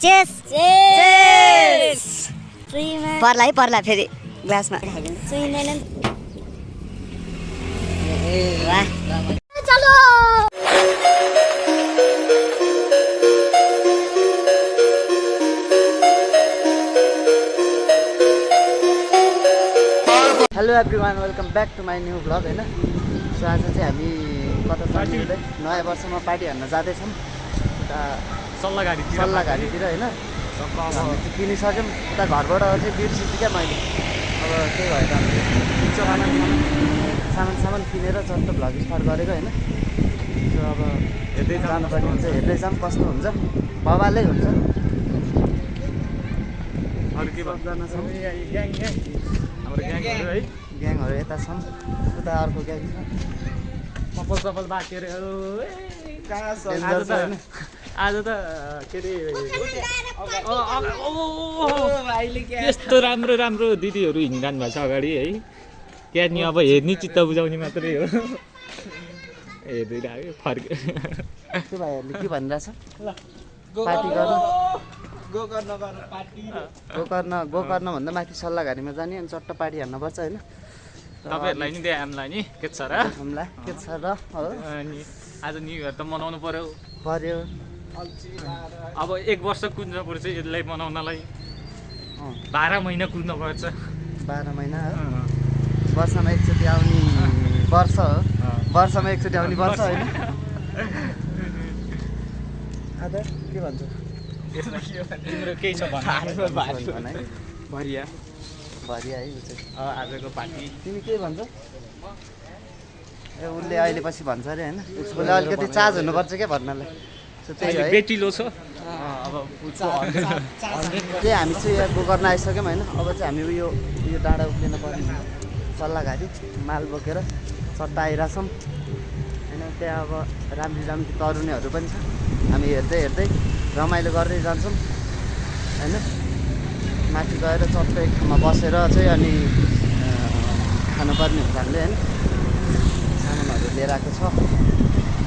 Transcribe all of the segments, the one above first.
Chess chess पर्ला फेरि ग्लासमा चलो hello everyone welcome back to my new vlog होइन। सो आज चाहिँ हामी कता हुँदै नयाँ वर्षमा पार्टी हान्न जाँदैछौँ उता सल्लाहघारीतिर होइन। हामी चाहिँ किनिसक्यौँ उता घरबाट चाहिँ बिर्सिछु क्या मैले। अब त्यही भएर हामीले सामान किनेर चट्ट भ्लग स्टार्ट गरेको होइन। सो अब हेर्दै जानुपर्ने हुन्छ, हेर्दै जाऊँ कस्तो हुन्छ, बवालै हुन्छ। अरू के सबजना छौँ हाम्रो ग्याङहरू है, ग्याङहरू यता छौँ, उता अर्को ग्याङ छ। सफल बाँकेर आज त के अरे यस्तो राम्रो दिदीहरू हिँडिरहनु भएको छ अगाडि है। त्यहाँ नि अब हेर्ने चित्त बुझाउने मात्रै हो। हेर्दै लाग्यो फर्के त्यो भाइहरूले के भनिरहेछ? पार्टी गर्नु गोकर्ण भन्दा माथि सल्लाहघारीमा जाने अनि चट्ट पार्टी हान्नुपर्छ होइन। तपाईँहरूलाई नि त्यहाँ हामीलाई नि के छ र हामीलाई के छ र हो। अनि आज न्यु इयर त मनाउनु पर्यो। अब 1 वर्ष कुद्नु पर्छ यसलाई मनाउनलाई। 12 महिना कुद्नु पर्छ। 12 महिना हो, वर्षमा एकचोटि आउने वर्ष हो, वर्षमा एकचोटि आउने वर्ष होइन। आधा के भन्छ तिम्रो केही छ भरिया भरिया है ऊ चाहिँ आजको पार्टी। तिमी के भन्छ? ए उसले अहिले पछि भन्छ अरे होइन, उसले अलिकति चार्ज हुनुपर्छ क्या भन्नलाई। सो त्यही है, बेटिलो छ। त्यही हामी चाहिँ यहाँ गोकर्ण आइसक्यौँ होइन। अब चाहिँ हामी उयो डाँडा उक्लिन पर्ने सल्लाहघारी माल बोकेर सट्टा आइरहेछौँ होइन। त्यहाँ अब राम्री तरुनीहरू पनि छ, हामी हेर्दै रमाइलो गर्दै जान्छौँ होइन। माथि गएर चट्ट एक ठाउँमा बसेर चाहिँ अनि खानुपर्ने हुन्छ हामीले होइन। सामानहरू लिएर आएको छ,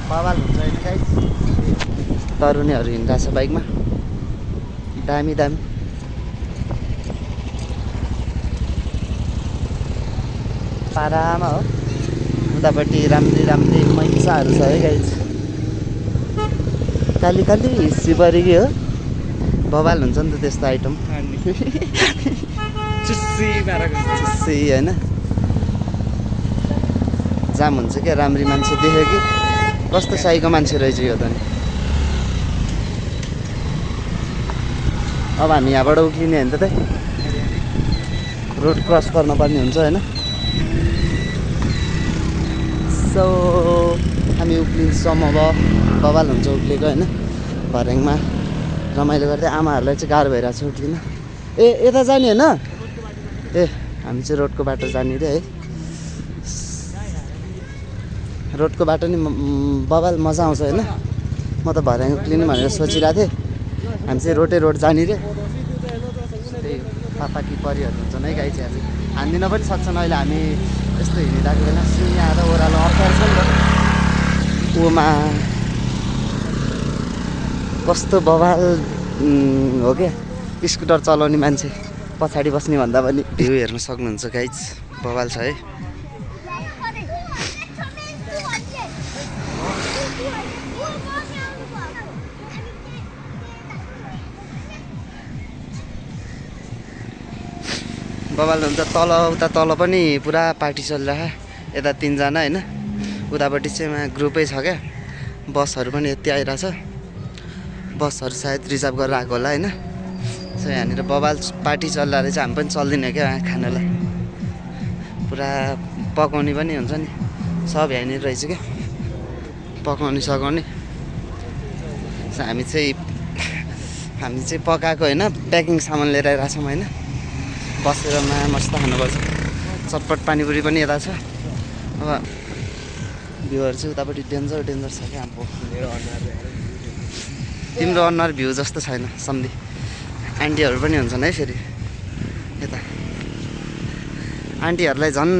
बवाल हुन्छ होइन गाइस। तरुनीहरू हिँडिरहेछ बाइकमा, दामी पारामा हो। उतापट्टि राम्री मैसाहरू छ है गाइस। काली सिबरी हो, बवाल हुन्छ नि त त्यस्तो आइटम। चुस्सी होइन, जाम हुन्छ क्या। राम्री मान्छे देख्यो कि कस्तो साईको मान्छे रहेछ यो त नि। अब हामी यहाँबाट उक्लिने होइन त रोड क्रस गर्नुपर्ने हुन्छ होइन। सो हामी उक्लिन्छौँ अब, बवाल हुन्छ उक्लेको होइन। भर्याङमा रमाइलो गर्दै, आमाहरूलाई चाहिँ गाह्रो भइरहेको छ उक्लिन। ए यता जाने होइन, ए हामी चाहिँ रोडको बाटो जाने रे है। रोडको बाटो नि बवाल मजा आउँछ होइन। म त भर्याङ उक्लिनु भनेर सोचिरहेको थिएँ। हामी चाहिँ रोड जाने रे। त्यही पापा कि परिहरू हुन्छन् है गाई चाहिँ। आज हान्दिन पनि सक्छन्। अहिले हामी यस्तो हिँडिरहेको बेला सिमी आएर ओह्रालो अप्ठ्यारो छ नि त। ऊमा कस्तो बवाल हो क्या, स्कुटर चलाउने मान्छे पछाडि बस्ने भन्दा पनि भ्यू हेर्न सक्नुहुन्छ गाइज, बवाल छ है। बवाल हुन्छ। उता तल पनि पुरा पार्टी चलिरहेको, यता 3 जना होइन। उतापट्टि चाहिँ ग्रुपै छ क्या। बसहरू पनि यति आइरहेछ, बसहरू सायद रिजर्भ गरेर आएको होला होइन। सो यहाँनिर बवाल पार्टी चल्दा रहेछ, हामी पनि चल्दिनँ क्या खानालाई। पुरा पकाउने पनि हुन्छ नि, सब यहाँनिर रहेछ क्या, पकाउने सघाउने। सो हामी चाहिँ पकाएको होइन, प्याकिङ सामान लिएर आइरहेछौँ होइन। बसेर मस्त खानुपर्छ। चटपट पानीपुरी पनि यता छ। अब भ्यूहरू चाहिँ उतापट्टि डेन्जर छ क्या हाम्रो। तिम्रो अनुहार भ्यू जस्तो छैन सम्धि। आन्टीहरू पनि हुन्छन् है फेरि यता। आन्टीहरूलाई झन्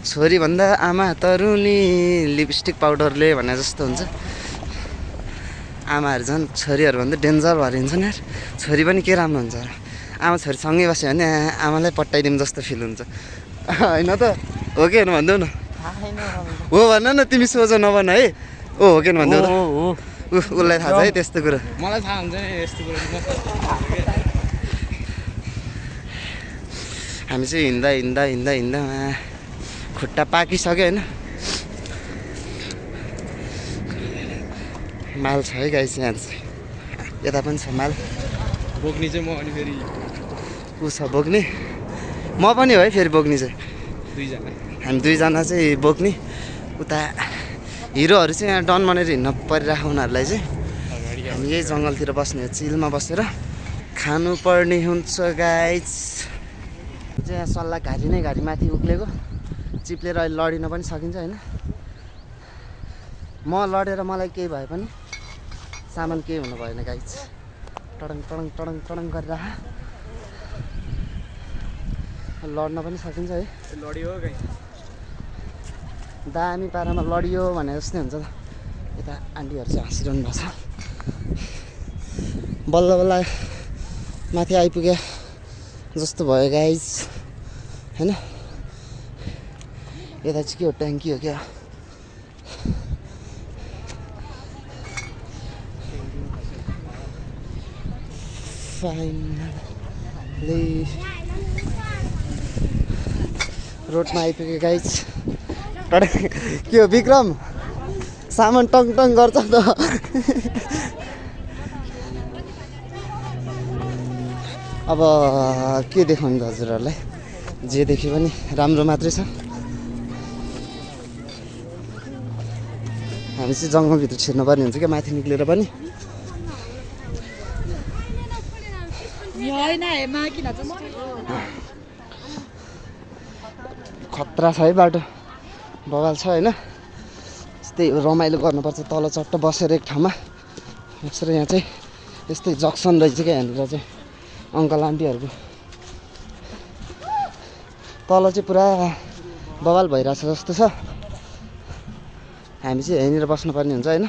छोरी भन्दा आमा तरुनी लिपस्टिक पाउडरले भने जस्तो हुन्छ। आमाहरू झन् छोरीहरूभन्दा डेन्जर भएर हिँड्छन् यार। छोरी पनि के राम्रो हुन्छ र, आमा छोरी सँगै बस्यो भने आमालाई पट्टाइदिउँ जस्तो फिल हुन्छ होइन त? हो कि होइन भनिदेऊ न। हो भन न, तिमी सोझो नभन है। हो कि भनिदेऊ त। उसलाई थाहा छ है त्यस्तो कुरो। मलाई थाहा हुन्छ नि यस्तो कुरो। हामी चाहिँ हिँड्दा हिँड्दा हिँड्दा हिँड्दा खुट्टा पाकिसक्यो होइन। माल छ है गाइस यहाँ चाहिँ, यता पनि छ माल। बोक्ने चाहिँ म अनि फेरि ऊ छ बोक्ने, म पनि हो है फेरि बोक्ने चाहिँ। दुईजना, हामी दुईजना चाहिँ बोक्ने। उता हिरोहरू चाहिँ यहाँ डन बनेर हिँड्न परिरहेको उनीहरूलाई चाहिँ हामी यही जङ्गलतिर बस्ने हो, चिलमा बसेर खानुपर्ने हुन्छ गाइस। चाहिँ यहाँ सल्लाह घारी नै घारी माथि उक्लेको, चिप्लेर अहिले लडिन पनि सकिन्छ होइन। म लडेर मलाई केही भए पनि सामान केही हुनु भएन गाइस। टडङ टडङ टडङ टडङ गरेर लड्न पनि सकिन्छ है। लडियो गाई दामी पारामा लडियो भने जस्तै हुन्छ। यता आन्टीहरू चाहिँ हाँसिरहनु भएको छ। बल्ल बल्ल माथि आइपुग्यो जस्तो भयो गाइस होइन। यता चाहिँ के हो, ट्याङ्की हो क्या? फाइनली रोडमा आइपुग्यो गाइस। के हो विक्रम, सामान टङ टङ गर्छ त। अब के देखाउनु त हजुरहरूलाई, जे देखे पनि राम्रो मात्रै छ। हामी चाहिँ जङ्गलभित्र छिर्नुपर्ने हुन्छ क्या माथि निक्लेर पनि। खतरा छ है बाटो, बवाल छ होइन। यस्तै रमाइलो गर्नुपर्छ, तल चट्ट बसेर एक ठाउँमा बसेर। यहाँ चाहिँ यस्तै जक्सन रहेछ क्या यहाँनिर चाहिँ अङ्कल आन्टीहरूको। तल चाहिँ पुरा बवाल भइरहेछ जस्तो छ। हामी चाहिँ यहीँनिर बस्नुपर्ने हुन्छ होइन।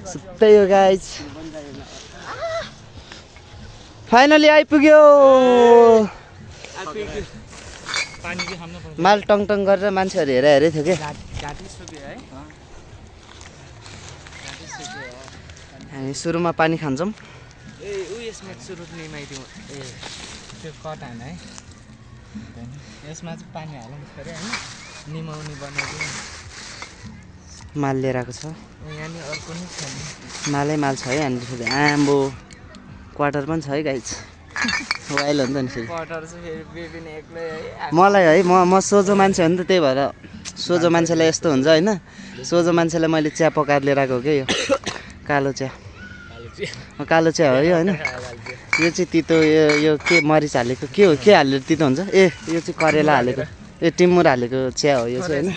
सुत्तै हो गाइस। फाइनली आइपुग्यो। माल टङ टङ गरेर मान्छेहरू हेरे थियो क्या। हामी सुरुमा पानी खान्छौँ। यसमा त्यो कट हान है, यसमा चाहिँ पानी हाल्नु पऱ्यो होइन। निमाउनी बनाइदिउँ। माल लिएर आएको छ। यहाँनिर अर्को नि छ नि, मालै माल छ है यहाँनिर फेरि। आम्बो क्वार्टर पनि छ है गाइस। वाइल हो नि त नि फेरि। क्वार्टर चाहिँ फेरि बेबिन एक्लै है। मलाई है म सोझो मान्छे हो नि त, त्यही भएर सोझो मान्छेलाई यस्तो हुन्छ होइन। सोझो मान्छेलाई मैले चिया पकाएर लिएर आएको हो क्या। यो कालो चिया, कालो चिया हो यो होइन। यो चाहिँ तितो, यो के मरिच हालेको के हो, के हालेर तितो हुन्छ? ए यो चाहिँ करेला हालेको, ए टिमुर हालेको चिया हो यो चाहिँ होइन।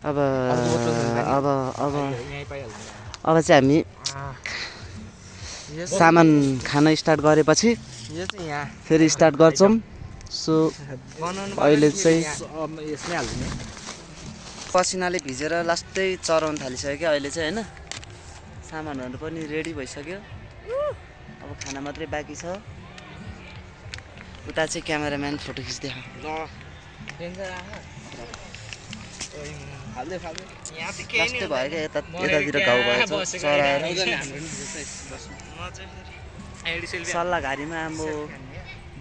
अब अब अब अब चाहिँ हामी सामान खान स्टार्ट गरेपछि फेरि स्टार्ट गर्छौँ। सो अहिले चाहिँ पसिनाले भिजेर लास्टै चराउन थालिसक्यो क्या अहिले चाहिँ होइन। सामानहरू पनि रेडी भइसक्यो, अब खाना मात्रै बाँकी छ। उता चाहिँ क्यामेराम्यान फोटो खिच्दै लास्टै भयो क्या। यतातिर घाउ भएछ चराएर। सल्लाह घारीमा आम्बो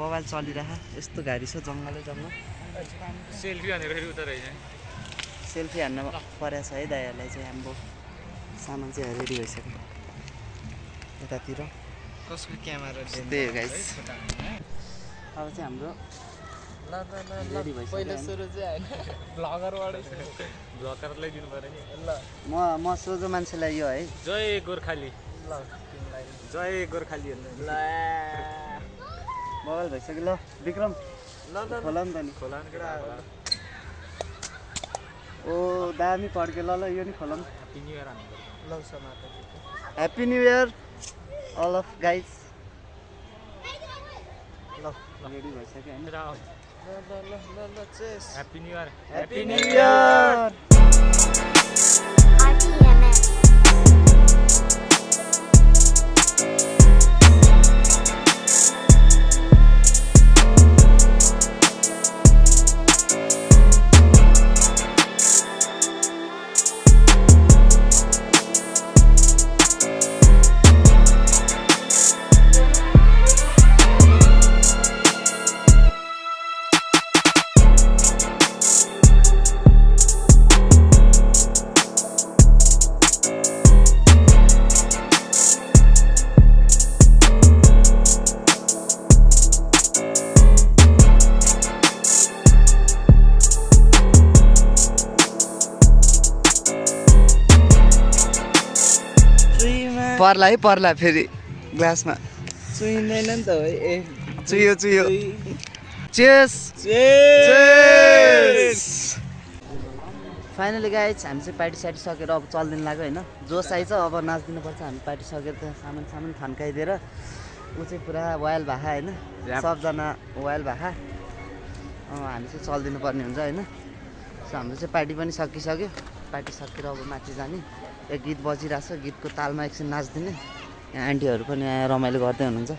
बवाल चलिरह। यस्तो घारी छ, जङ्गलै जङ्गल। सेल्फी हानेर फेरि उता रहेछ। सेल्फी हान्न परेको छ है दाइहरूलाई चाहिँ। आम्बो सामान चाहिँ रेडी भइसक्यो यतातिर। कसको क्यामेरा त्यही हो गाइस। अब चाहिँ हाम्रो रेडी भइसक्यो। पहिला सुरु चाहिँ होइन, ब्लगरबाटै ब्लगरलाई दिनु पऱ्यो नि। ल म सोझो मान्छेलाई यो है। जय गोर्खाली। ल तिमीलाई जय गोर्खाली। ल बवाल भइसक्यो। ल विक्रम ल खोला नि त नि। खोला नि केटा। ओ दामी पड्क्यो। ल यो नि खोला। ह्याप्पी न्यु इयर हान्नु पर्छ। ल समात। Happy new year all of guys. ल रेडी भइसक्यो होइन। Happy new year happy new year. RTMS. पर्ला फेरि ग्लासमा चुइँदैन नि त है ए चुयो चेस फाइनली गाइज हामी चाहिँ पार्टी सार्टी सकेर अब चल्दिनु लाग्यो होइन जोस आइछ अब नाच्दिनुपर्छ हामी पार्टी सकेर त सामान थन्काइदिएर ऊ चाहिँ पुरा वायल भाखा होइन सबजना वायल भाखा हामी चाहिँ चल्दिनु पर्ने हुन्छ होइन सो हाम्रो चाहिँ पार्टी पनि सकिसक्यो पार्टी सकेर अब माथि जाने एक गीत बजिरहेको छ गीतको तालमा एकछिन नाचिदिने यहाँ आन्टीहरू पनि आएर रमाइलो गर्दै हुनुहुन्छ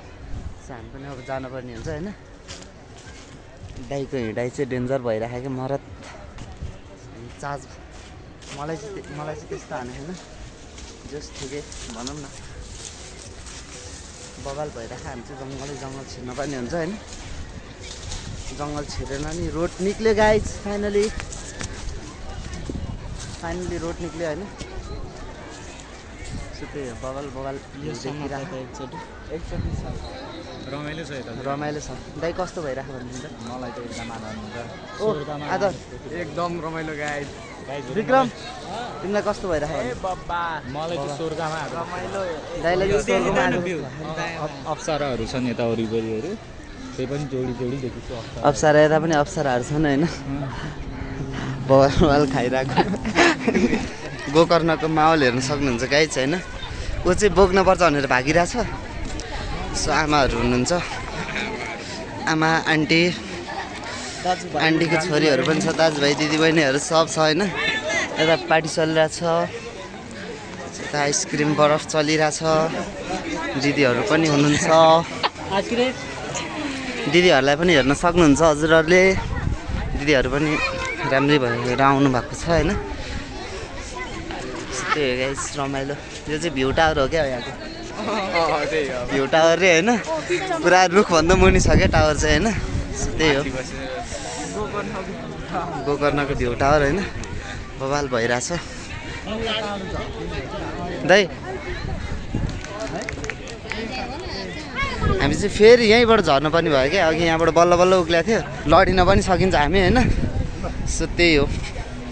सो हामी पनि अब जानुपर्ने हुन्छ होइन दाइको हिँडाइ चाहिँ डेन्जर भइरहेको क्या मरत चार्ज मलाई चाहिँ त्यस्तो हाने छैन जस्ट ठिकै भनौँ न बगाल भइरहेको हामी चाहिँ जङ्गल छिर्नुपर्ने हुन्छ होइन जङ्गल छिरेर नि रोड निक्ल्यो गाइज फाइनली रोड निक्ल्यो होइन सो त्यही हो बगाल एकचोटि रमाइलो छ यता रमाइलो छ दाइ कस्तो भइरहेको भन्नुहुन्छ मलाई त एकदम आनन्द हुन्छ ओ आदर एकदम रमाइलो गाइड विक्रम तिमीलाई कस्तो भइरहेको मलाई त स्वर्गमा रमाइलो दाइलाई चाहिँ स्वर्गमा आएको अप्सराहरू छन् यता वरिपरिहरू त्यही पनि जोडी देखेको छु अप्सरा यता पनि अप्सराहरू छन् होइन बवाल खाइरहेको गोकर्णको माहौल हेर्न सक्नुहुन्छ गाइज होइन ऊ चाहिँ बोक्नुपर्छ भनेर भागिरहेछ सो आमाहरू हुनुहुन्छ आमा आन्टीको छोरीहरू पनि छ दाजुभाइ दिदीबहिनीहरू सब छ होइन यता पार्टी चलिरहेछ यता आइसक्रिम बरफ चलिरहेछ दिदीहरू पनि हुनुहुन्छ दिदीहरूलाई पनि हेर्न सक्नुहुन्छ हजुरहरूले दिदीहरू पनि राम्रै भएर आउनु भएको छ होइन त्यही हो गाइस रमाइलो यो चाहिँ भ्यू टावर हो क्या यहाँको भ्यू टावर रे होइन पुरा रुखभन्दा मुनि छ क्या टावर चाहिँ होइन त्यही हो गोकर्णको भ्यू टावर होइन बवाल भइरहेछ दाइ हामी चाहिँ फेरि यहीँबाट झर्नुपर्ने भयो क्या अघि यहाँबाट बल्ल उक्ल्याएको थियो लडिन पनि सकिन्छ हामी होइन सो त्यही हो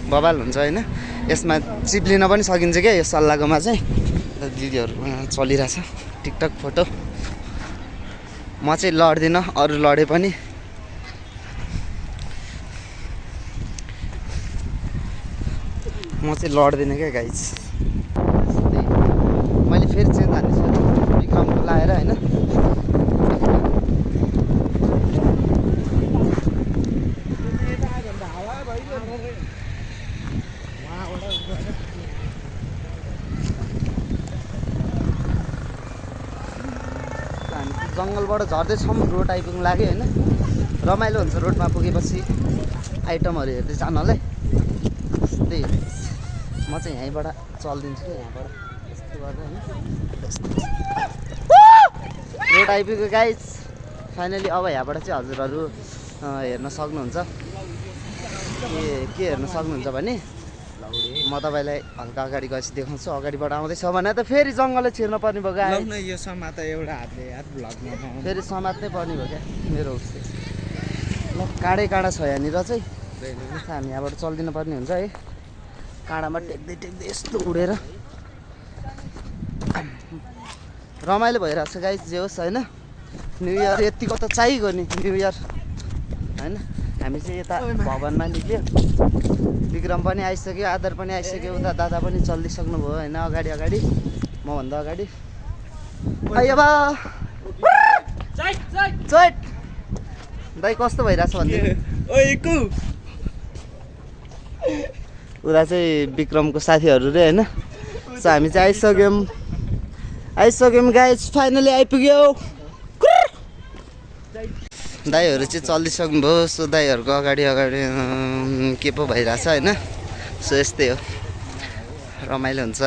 बवाल हुन्छ होइन यसमा चिप्लिन पनि सकिन्छ क्या यो सल्लाहकोमा चाहिँ दिदीहरू चलिरहेछ टिकटक फोटो म चाहिँ लड्दिनँ अरू लडे पनि म चाहिँ लड्दिनँ क्या गाइज मैले फेरि चेन्ज हान्छु विक्रमको लाएर होइन जङ्गलबाट झर्दैछौँ रोड आइपुग्नु लाग्यो होइन रमाइलो हुन्छ रोडमा पुगेपछि आइटमहरू हेर्दै जानुलाई त्यही म चाहिँ यहीँबाट चलिदिन्छु यहाँबाट यस्तो गर्दा होइन रोड आइपुग्यो गाइज फाइनली अब यहाँबाट चाहिँ हजुरहरू हेर्न सक्नुहुन्छ के हेर्न सक्नुहुन्छ भने म तपाईँलाई हल्का अगाडि गएपछि देखाउँछु अगाडिबाट आउँदैछ भने त फेरि जङ्गलले छिर्न पर्ने भयो गाइस यो समात एउटा हातले यार भ्लगमा फेरि समात्नै पर्ने भयो क्या मेरो उस्तै ल काँडै काँडा छ यहाँनिर चाहिँ हामी यहाँबाट चल्दिनु पर्ने हुन्छ है काँडामा टेक्दै यस्तो उडेर रमाइलो भइरहेको छ गाइस जे होस् होइन न्यु इयर यतिको त चाहिएको नि न्यु इयर होइन हामी चाहिँ यता भवनमा निक्ल्यो विक्रम पनि आइसक्यो आदर पनि आइसक्यो उता दादा पनि चलिसक्नु भयो होइन अगाडि मभन्दा अगाडि चैट दाइ कस्तो भइरहेछ भन्दै उता चाहिँ विक्रमको साथीहरू रे होइन सो हामी चाहिँ आइसक्यौँ गाइस फाइनली आइपुग्यो दाइहरू चाहिँ चलिसक्नुभयो सो दाइहरूको अगाडि के पो भइरहेछ होइन सो यस्तै हो रमाइलो हुन्छ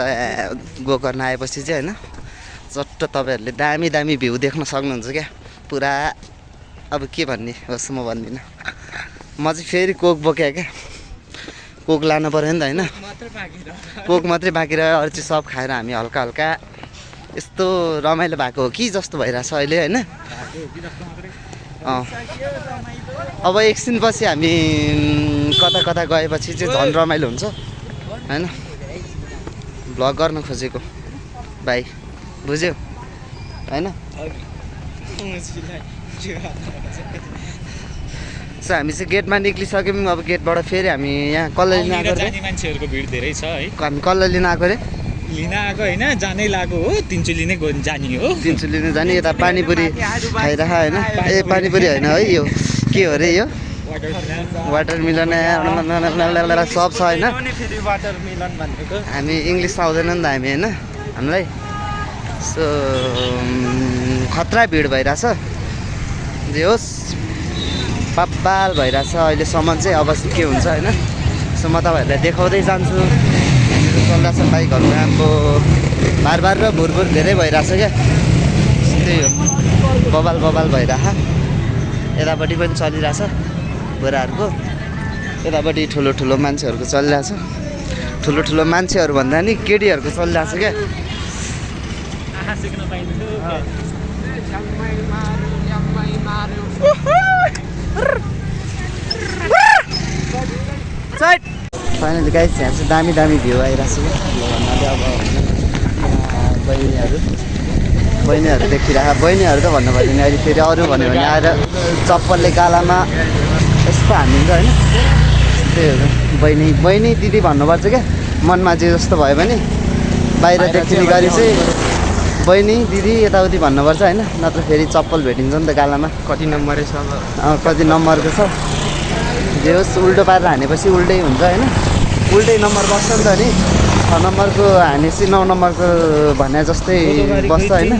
गोकर्ण आएपछि चाहिँ होइन चट्ट तपाईँहरूले दामी दामी भ्यू देख्न सक्नुहुन्छ क्या पुरा अब के भन्ने होस् म भन्दिनँ म चाहिँ फेरि कोक बोकेँ क्या कोक लानु पऱ्यो नि त होइन कोक मात्रै बाँकी रह्यो अरू चाहिँ सब खाएर हामी हल्का हल्का यस्तो रमाइलो भएको हो कि जस्तो भइरहेछ अहिले होइन अब एकछिनपछि हामी कता कता गएपछि चाहिँ झन् रमाइलो हुन्छ होइन भ्लग गर्न खोजेको भाइ बुझ्यो होइन सो हामी चाहिँ गेटमा निक्लिसक्यौँ अब गेटबाट फेरि हामी यहाँ कल्लै लिन आएको जाने मान्छेहरूको भिड धेरै छ है हामी कल्लै लिन आएको रे लिन आएको होइन जानै लागेको हो तिनचुली नै जाने हो तिनचुली नै जाने यता पानीपुरी खाइरह होइन ए पानीपुरी होइन है यो के हो रे यो वाटरमिलन सब छ होइन हामी इङ्ग्लिस आउँदैन नि त हामी होइन हामीलाई सो खतरा भिड भइरहेछ जे होस् पापाल भइरहेछ अहिलेसम्म चाहिँ अब के हुन्छ होइन सो म तपाईँहरूलाई देखाउँदै जान्छु चल्दैछ बाइकहरू राम्रो बार र भुरभुर धेरै भइरहेछ क्या त्यही हो बबाल भइरह यतापट्टि पनि चलिरहेछ बुढाहरूको यतापट्टि ठुलो मान्छेहरूको चलिरहेछ ठुलो मान्छेहरू भन्दा नि केटीहरूको चलिरहेछ क्या फाइनली गाइस यहाँ चाहिँ दामी भ्यू आइरहेको छ क्या भन्नाले अब बहिनीहरू देखिरहेको बहिनीहरू त भन्नु पर्दैन अहिले फेरि अरू भन्यो भने आएर चप्पलले गालामा यस्तो हानिन्छ होइन त्यही हो बहिनी दिदी भन्नुपर्छ क्या मनमा जे जस्तो भयो भने बाहिर देखिने गरी चाहिँ बहिनी दिदी यताउति भन्नुपर्छ होइन नत्र फेरि चप्पल भेटिन्छ नि त गालामा कति नम्बरै छ कति नम्बरको छ जे होस् उल्टो पारेर हानेपछि उल्टै हुन्छ होइन उल्टै नम्बर बस्छ नि त नि 6 नम्बरको हानेपछि 9 नम्बरको भने जस्तै बस्छ होइन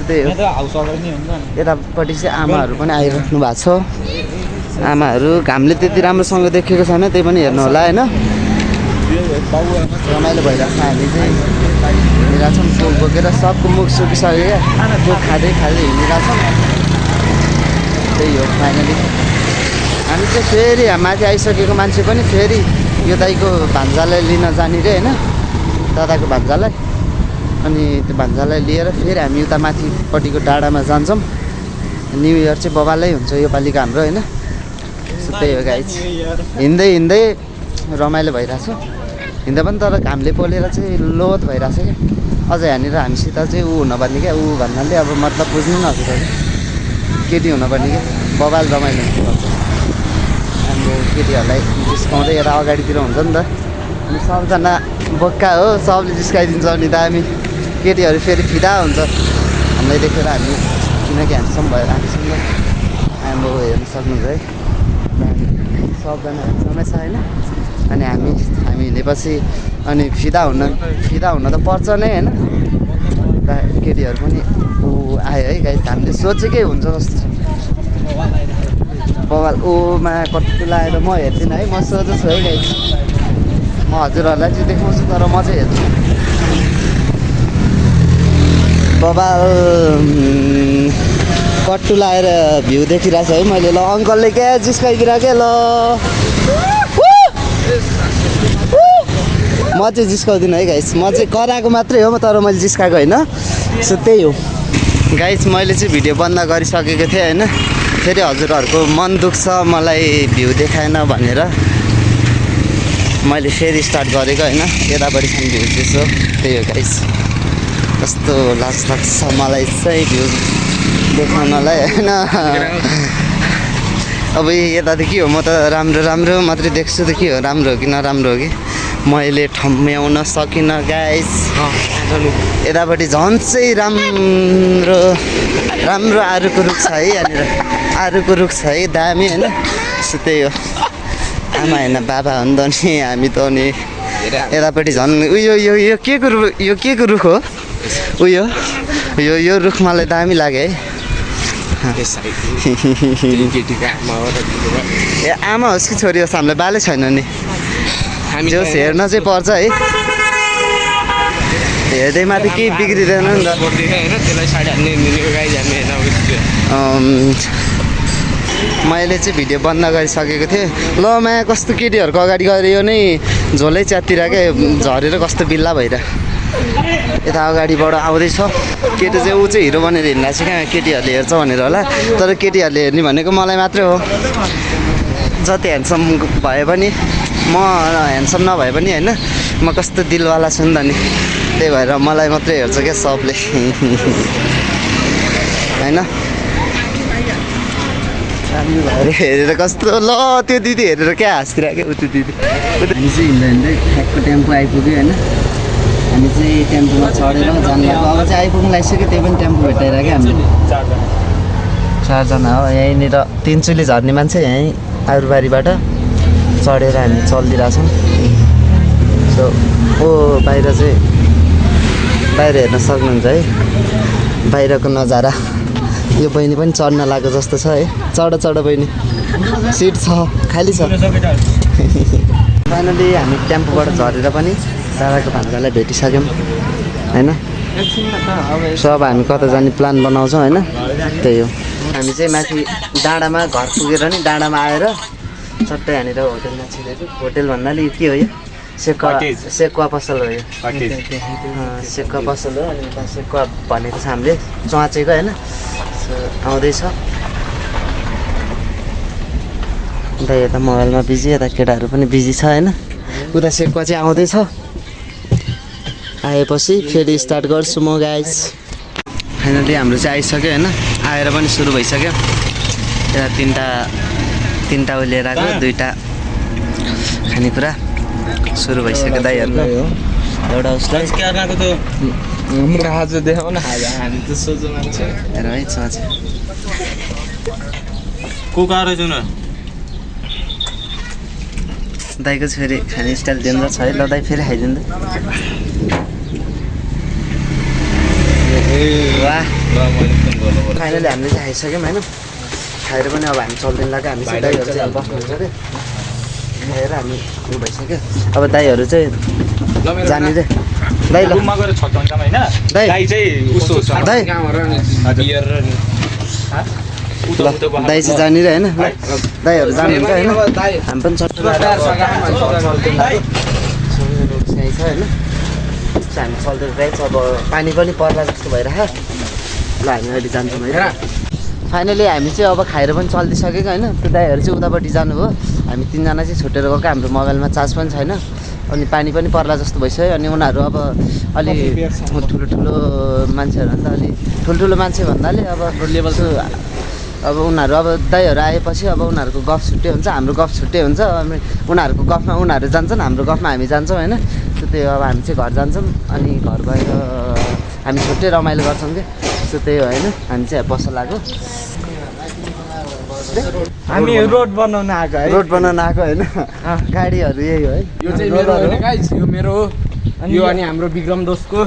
त्यही हो यतापट्टि चाहिँ आमाहरू पनि आइराख्नु भएको छ आमाहरू घामले त्यति राम्रोसँग देखेको छैन त्यही पनि हेर्नु होला होइन रमाइलो भइरहेको छ हामी चाहिँ हिँडिरहेछौँ कोक बोकेर सबको मुख सुकिसक्यो क्या कोक खाँदै हिँडिरहेछौँ त्यही हो फाइनली हामी चाहिँ फेरि माथि आइसकेको मान्छे पनि फेरि यो दाइको भान्जालाई लिन जाने रे होइन दादाको भान्जालाई अनि त्यो भान्जालाई लिएर फेरि हामी उता माथिपट्टिको डाँडामा जान्छौँ न्यु इयर चाहिँ बबालै हुन्छ योपालिको हाम्रो होइन त्यही हो गाइस हिँड्दै रमाइलो भइरहेछ हिँड्दा पनि तर घामले पोलेर चाहिँ लोत भइरहेछ क्या अझै यहाँनिर हामीसित चाहिँ ऊ हुनुपर्ने क्या ऊ भन्नाले अब मतलब बुझ्नु न हजुरहरू केटी हुनुपर्ने क्या बबाल रमाइलो हुन्छ हाम्रो केटीहरूलाई जिस्काउँदै यता अगाडितिर हुन्छ नि त अनि सबजना बोक्का हो सबले जिस्काइदिन्छ अनि त हामी केटीहरू फेरि फिदा हुन्छ हामीलाई देखेर हामी किनकि हामीसँग भएर हामीसँग हाम्रो हेर्न सक्नुहुन्छ है सबजना सँगै छ होइन अनि हामी हिँडेपछि अनि फिदा हुन त पर्छ नै होइन केटीहरू पनि ऊ आयो है गाइस हामीले सोचेकै हुन्छ जस्तो छ बबाल ओमा कति लगाएर म हेर्दिनँ है म सोझो छु है गाइस म हजुरहरूलाई चाहिँ देखाउँछु तर म चाहिँ हेर्छु बबाल कट्टु लगाएर भ्यू देखिरहेको छु है मैले ल अङ्कलले क्या जिस्काइदिरहेको ल म चाहिँ जिस्काउँदिनँ है गाइस म चाहिँ कराएको मात्रै हो तर मैले जिस्काएको होइन सो त्यही हो गाइस मैले चाहिँ भिडियो बन्द गरिसकेको थिएँ होइन फेरि हजुरहरूको मन दुख्छ मलाई भ्यू देखाएन भनेर मैले फेरि स्टार्ट गरेको होइन यतापट्टिसम्म भ्यू त्यसो त्यही हो गाइस कस्तो लाज लाग्छ मलाई चाहिँ भ्यू देखाउनलाई होइन अब यता त के हो म त राम्रो मात्रै देख्छु त के हो राम्रो हो कि नराम्रो हो कि मैले ठम्म्याउन सकिनँ गाइस यतापट्टि झन् चाहिँ राम्रो आरुको रुख छ है यहाँनिर आरुको रुख छ है दामी होइन सो त्यही हो आमा होइन बाबा हो नि त नि हामी त नि यतापट्टि झन् उयो यो यो के को रुख यो के को रुख हो उयो यो यो रुख मलाई दामी लाग्यो है ए आमा होस् कि छोरी होस् हामीलाई बालै छैन नि जोस् हेर्न चाहिँ पर्छ है हेर्दै माथि केही बिग्रिँदैन नि त मैले चाहिँ भिडियो बन्द गरिसकेको थिएँ ल माया कस्तो केटीहरूको अगाडि गएर यो नै झोलै च्यातिर क्या झरेर कस्तो बिल्ला भइरह यता अगाडिबाट आउँदैछ केटी चाहिँ ऊ चाहिँ हिरो बनेर हिँड्दा चाहिँ कहाँ केटीहरूले हेर्छ भनेर होला तर केटीहरूले हेर्ने भनेको मलाई मात्रै हो जति ह्यान्डसम भए पनि म ह्यान्डसम नभए पनि होइन म कस्तो दिलवाला छु नि त नि त्यही भएर मलाई मात्रै हेर्छ क्या सबले होइन हेरेर कस्तो ल त्यो दिदी हेरेर क्या हाँसिरहेको उ त्यो दिदी हामी चाहिँ हिँड्दा हिँड्दै ठ्याक्क टेम्पो आइपुग्यो होइन हामी चाहिँ टेम्पोमा चढेर जानु लाग्यो अब चाहिँ आइपुग्नु लागिसक्यो त्यही पनि टेम्पो भेटाएर क्या हामीले चारजना हो यहीँनिर तिनचुली झर्ने मान्छे यहीँ आरुबारीबाट चढेर हामी चलिदिरहेछौँ सो ओ बाहिर चाहिँ बाहिर हेर्न सक्नुहुन्छ है बाहिरको नजारा यो बहिनी पनि चढ्न लाग्यो जस्तो छ है चढ बहिनी सिट छ खाली छ फाइनली हामी टेम्पोबाट झरेर पनि दादाको भान्जालाई भेटिसक्यौँ होइन सो अब हामी कता जाने प्लान बनाउँछौँ होइन त्यही हो हामी चाहिँ माथि डाँडामा घर पुगेर नि डाँडामा आएर चट्टै यहाँनिर होटेलमा छिरेको होटेल भन्नाले के हो यो सेकुवा पसल हो यो सेकुवा पसल हो अनि यता सेकुवा भनेको छ हामीले चुवाचेको होइन आउँदैछ अन्त यता मोबाइलमा बिजी यता केटाहरू पनि बिजी छ होइन उता सेकुवा चाहिँ आउँदैछ आएपछि फेरि स्टार्ट गर्छु म गाइस फाइनली हाम्रो चाहिँ आइसक्यो होइन आएर पनि सुरु भइसक्यो यता तिनवटा लिएर आएको दुईवटा खानेकुरा सुरु भइसक्यो दाइहरूको एउटा उसलाई हाम्रो आज देखाउ न हामी त सोझो मान्छे हेर है छ कुकार न दाइको फेरि खाने स्टाइल डेन्जर छ है ल दाइ फेरि खाइदिनु वाह फाइनली हामीले चाहिँ खाइसक्यौँ होइन खाएर पनि अब हामी चल्दैन लाग्यो हामी चाहिँ दाइहरू चाहिँ बस्नुहुन्छ क्या खाएर हामी उयो भइसक्यो अब दाइहरू चाहिँ जाने रे दाइ ल गएर छक्काउँछ हैन दाइ चाहिँ उस्तो दाइ दाइ चाहिँ जाने रे होइन दाइहरू जानुहुन्छ होइन हामी पनि चट्ट छ होइन हामी चल्दै रहेछ अब पानी पनि पर्ला जस्तो भइरहेको ल हामी अहिले जान्छौँ है फाइनली हामी चाहिँ अब खाएर पनि चल्दिसकेको होइन त्यो दाइहरू चाहिँ उतापट्टि जानुभयो हामी तिनजना चाहिँ छुटेर गएको हाम्रो मोबाइलमा चार्ज पनि छैन अनि पानी पनि पर्ला जस्तो भइसक्यो अनि उनीहरू अब अलि ठुलो मान्छेहरू नि त अलि ठुल्ठुलो मान्छे भन्नाले अब लेभल अब उनीहरू अब दाइहरू आएपछि अब उनीहरूको गफ छुट्टै हुन्छ हाम्रो गफ छुट्टै हुन्छ अनि उनीहरूको गफमा उनीहरू जान्छन् हाम्रो गफमा हामी जान्छौँ होइन त्यही अब हामी चाहिँ घर जान्छौँ अनि घर गएर हामी छुट्टै रमाइलो गर्छौँ क्या सो त्यही हो होइन हामी चाहिँ पसल आएको हामी रोड बनाउन आएको है रोड बनाउन आएको होइन गाडीहरू यही हो है यो चाहिँ मेरो होइन गाइस यो मेरो हो यो अनि हाम्रो विक्रम दोषको